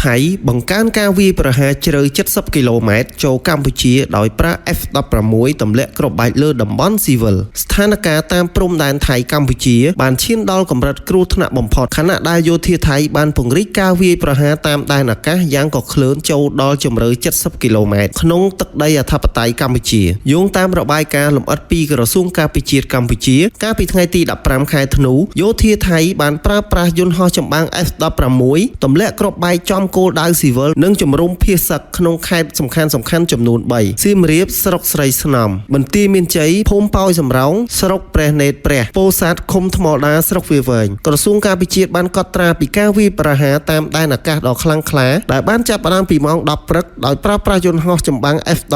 ថៃបង្កើនការវាយប្រហារជ្រៅ70គីឡូម៉ែត្រចូលកម្ពុជាដោយប្រើ F-16 ទម្លាក់គ្រាប់បែកលើតំបន់ស៊ីវិលស្ថានភាពតាមព្រំដែនថៃកម្ពុជាបានឈានដល់កម្រិតគ្រោះថ្នាក់បំផុតខណៈដែលយោធាថៃបានពង្រីកការវាយប្រហារតាមដែនអាកាសយ៉ាងកក្លឿនចូលដល់ជម្រៅ70គីឡូម៉ែត្រក្នុងទឹកដីអធិបតេយ្យកម្ពុជាយោងតាមរបាយការណ៍លម្អិតពីក្រសួងការពារជាតិកម្ពុជាកាលពីថ្ងៃទី15ខែធ្នូយោធាថៃបានប្រើប្រាស់យន្តហោះចម្បាំង F-16 ទម្លាក់គ្រាប់បែកចំគោលដៅស៊ីវិលនិងជំរំភៀសសឹកក្នុងខេត្តសំខាន់ៗចំនួន3សៀមរាបស្រុកស្រីស្នំបន្ទាយមានជ័យភូមិប៉ោយសំរោងស្រុកព្រះនេត្រព្រះពោធិ៍សាត់ឃុំថ្មដាស្រុកវាលវែងក្រសួងការពារជាតិបានកត់ត្រាពីការវាយប្រហារតាមដែនអាកាសដ៏ខ្លាំងក្លាដែលបានចាប់ផ្ដើមពីម៉ោង10ព្រឹកដោយប្រើប្រាស់យន្តហោះចម្បាំង F-16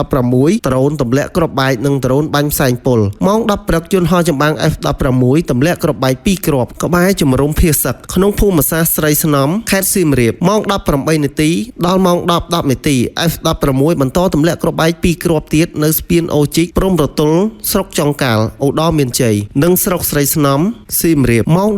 ដ្រូនទម្លាក់គ្រាប់បែកនិងដ្រូនបាញ់ផ្សែងពុលម៉ោង10ព្រឹកយន្តហោះចម្បាំង F-16 ទម្លាក់គ្រាប់បែក2គ្រាប់ក្បែរជំរំភៀសសឹកក្នុងភូមិសាស្ត្រស្រីស្នំខេត្តសៀមរាបម៉ោង18នាទីដល់ម៉ោង10 10នាទី F-16 បន្តទម្លាក់គ្រាប់បែក2គ្រាប់ទៀតនៅស្ពានអូជីកព្រំប្រទល់ស្រុកចុងកាល់ឧត្តរមានជ័យនិងស្រុកស្រីស្នំសៀមរាបម៉ោង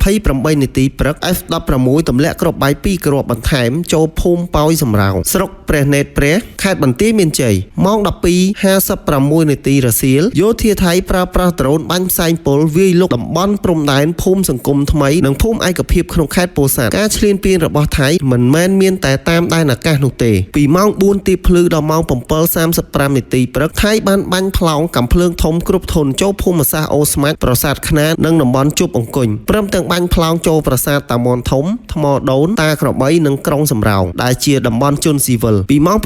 11:28នាទីព្រឹក F-16 ទម្លាក់គ្រាប់បែក2គ្រាប់បន្ថែមចូលភូមិប៉ោយសំរោងស្រុកព្រះនេត្រព្រះខេត្តបន្ទាយមានជ័យម៉ោង12:56នាទីរសៀលយោធាថៃប្រើប្រាស់ដ្រូនបាញ់ផ្សែងពុលវាយលុកតំបន់ព្រំដែនភូមិសង្គមថ្មីនិងភូមិឯកភាពក្នុងខេត្តពោធិ៍សាត់ការឈ្លានពានរបស់ថៃមិនមែនមានតែតាមដែនអាកាសនោះទេពីម៉ោង4ទៀបភ្លឺដល់ម៉ោង7:35នាទីព្រឹកថៃបានបាញ់ផ្លោងកាំភ្លើងធំគ្រប់ធុនចូលភូមិសាស្ត្រអូស្មាច់ប្រាសាទខ្នានិងតំបន់ជប់អង្គញ់ព្រមទាំងបាញ់ផ្លោងចូលប្រាសាទតាមាន់ធំថ្មដូនតាក្របីនិងក្រុងសំរោងដែលជាតំបន់ជនស៊ីវិលពីម៉ោង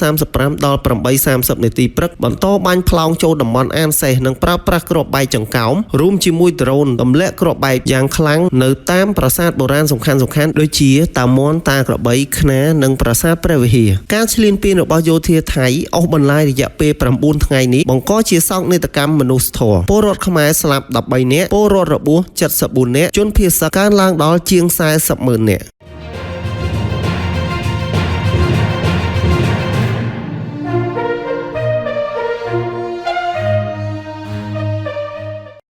7:35ដល់8:30នាទីព្រឹកបន្តបាញ់ផ្លោងចូលតំបន់អានសេះនិងប្រើប្រាស់គ្រាប់បែកចង្កោមរួមជាមួយដ្រូនទម្លាក់គ្រាប់បែកយ៉ាងខ្លាំងនៅតាមប្រាសាទបុរាណសំខាន់ៗដូចជាតាមាន់តាក្របីខ្នានិងប្រាសាទព្រះវិហារការឈ្លានពានរបស់យោធាថៃអូសបន្លាយរយៈពេល9ថ្ងៃនេះបង្កជាសោកនាដកម្មមនុស្សធម៌ពលរដ្ឋខ្មែរស្លាប់13នាក់ពលរដ្ឋរបួស74នាក់ជនភៀសសឹកកើនឡើងដល់ជាង40ម៉ឺននាក់។